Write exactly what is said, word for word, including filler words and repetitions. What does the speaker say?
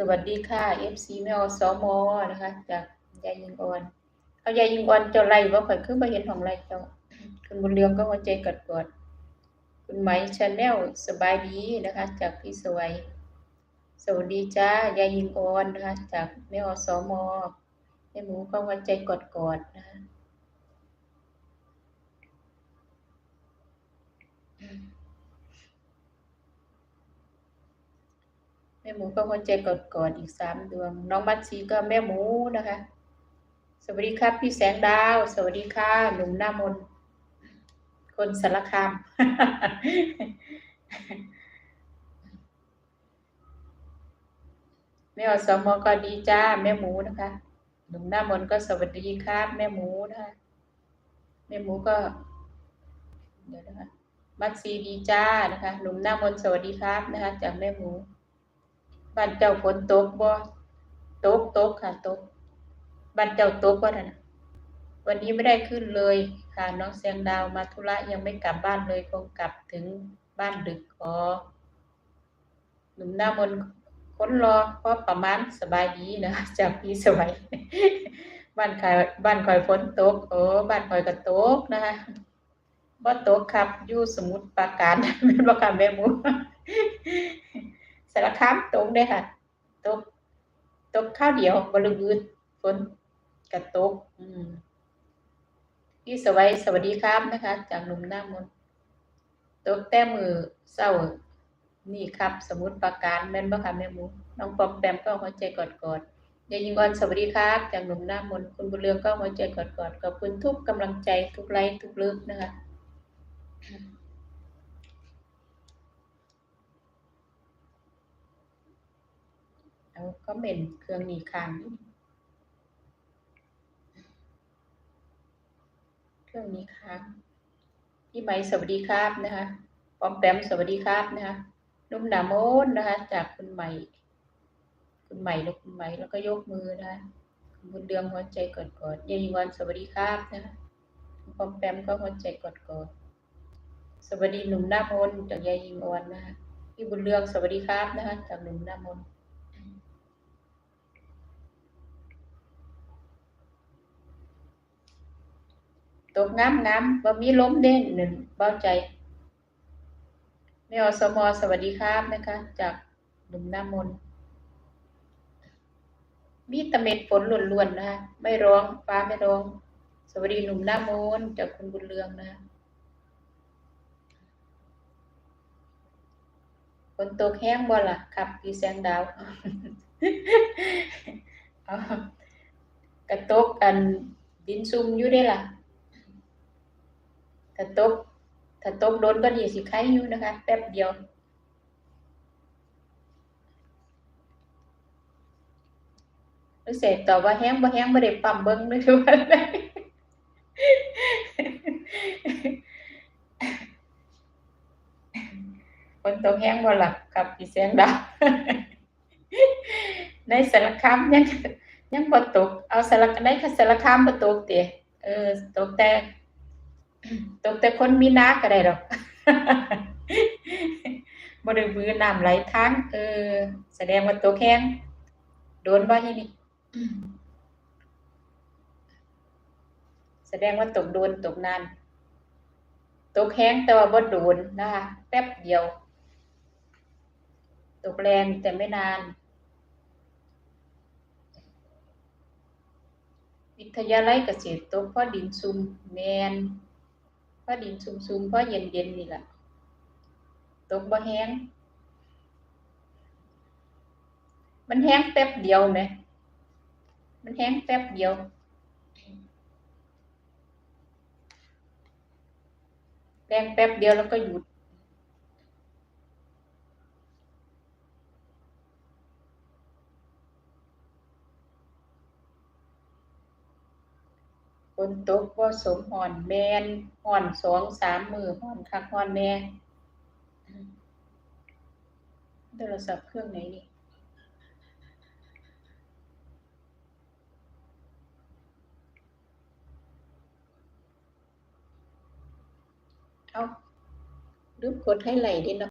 วัสดีค่ะ เอฟซี แม่ อสม นะคะ จากยายยิงออน เอายายยิงออนเจ้าไลฟ์บ่ ข่อยคือบ่เห็นของไลฟ์เจ้า คุณบุญเรืองก็หัวใจกอดๆ คุณไหม Channel สบายดีนะคะ จากพี่สวัย สวัสดีจ้ายายยิงออนนะคะ จากแม่ อสม แม่หมูก็หัวใจกอดๆ นะคะ แม่หมูก็หัวใจกอดๆ อีกสามดวง น้องมัดซีก็แม่หมูนะคะ สวัสดีครับพี่แสงดาว สวัสดีค่ะ หนุ่มหน้ามน คนสารคาม แม่ อสม ก็ดีจ้า แม่หมูนะคะ หนุ่มหน้ามนก็สวัสดีครับ แม่หมูนะคะ แม่หมูก็ เดี๋ยวนะคะ มัดซีดีจ้านะคะ หนุ่มหน้ามนสวัสดีครับนะคะ จากแม่หมู บ้านเจ้าฝนตกบ่ ตก ตกค่ะ ตก บ้านเจ้าตกบ่นั่นน่ะ วันนี้ไม่ได้ขึ้นเลยค่ะ น้องแสงดาวมาธุระยังไม่กลับบ้านเลย คงกลับถึงบ้านดึก อ๋อ หนุ่มหน้ามนคนรอพอประมาณ สบายดีนะ จากพี่สวัย บ้านข่อย บ้านข่อยฝนตก โอ้ บ้านข่อยก็ตกนะคะ บ่ตกครับ อยู่สมุทรปราการ แม่นบ่คะแม่หมู สารคามตกเด้อค่ะ ตก ตกคราวเดียว บ่ลึกอืด ฝนก็ตก อืม พี่สวัย สวัสดีครับนะคะ จากหนุ่มหน้ามน ตกแต่มื้อเช้านี่ครับ สมุทรปราการ แม่นบ่คะแม่หมู น้องปอมแปมก็หัวใจกอดๆ ยายยิงออน สวัสดีครับ จากหนุ่มหน้ามน คุณบุญเรืองก็หัวใจกอดๆ ขอบคุณทุกกำลังใจ ทุกไลค์ ทุกเลิฟนะคะ เอาคอมเมนต์เครื่องนี้ค้าง เครื่องนี้ค้าง พี่ไหม สวัสดีครับนะคะ ปอมแปม สวัสดีครับนะคะ หนุ่มหน้ามนนะคะ จากคุณใหม่ คุณใหม่ แล้วคุณใหม่ แล้วก็ยกมือนะคะ คุณบุญเรืองหัวใจกอดๆ ยายยิงออน สวัสดีครับนะคะ คุณปอมแปมก็หัวใจกอดๆ สวัสดีหนุ่มหน้ามน จากยายยิงออนนะคะ พี่บุญเรือง สวัสดีครับนะคะ จากหนุ่มหน้ามน ตกงามๆ บ่มีลมเด้ นั่นเบาใจ แม่ อสม สวัสดีครับนะคะ จากหนุ่มหน้ามน มีแต่เม็ดฝนล้วนๆ นะคะ ไม่ร้อง ฟ้าไม่ร้อง สวัสดีหนุ่มหน้ามน จากคุณบุญเรืองนะคะ ฝนตกแฮงบ่ล่ะครับ พี่แสงดาว เอา กะตกอันดินซุ่มอยู่เด้ล่ะ ถ้าตก ถ้าตกโดนก็ดีสิไคอยู่นะคะ แป๊บเดียว รู้สึกตอบว่าแฮงบ่แฮง บ่ได้ปั๊มเบิ่ง หรือว่า ฝนตกแฮงบ่ล่ะครับ พี่แสงดาว ในสารคามยัง ยังบ่ตก เอาสาร ในสารคามบ่ตกติ เออ ตกแต่ ตกแต่คนมีนาก็ได้ดอก บ่ได้บือน้ำไหลทาง เออ แสดงว่าตกแฮง โดนบ่ทีนี้ แสดงว่าตกโดน ตกนาน ตกแฮงแต่ว่าบ่โดนนะคะ แป๊บเดียว ตกแรงแต่ไม่นาน วิทยาลัยเกษตรตกพอดินซุ่ม แม่น พอดินซุ่มๆ พอเย็นๆ นี่ล่ะ ตกบ่แฮง มันแฮงแป๊บเดียวแหม มันแฮงแป๊บเดียว แรงแป๊บเดียวแล้วก็หยุด ฝนตกบ่สมฮ้อน แม่น ฮ้อนสองสามมื้อ ฮ้อนคักฮ้อนแน่ โทรศัพท์เครื่องไหนนี่ เอ้า ลืมกดไฮไลท์เด้เนาะ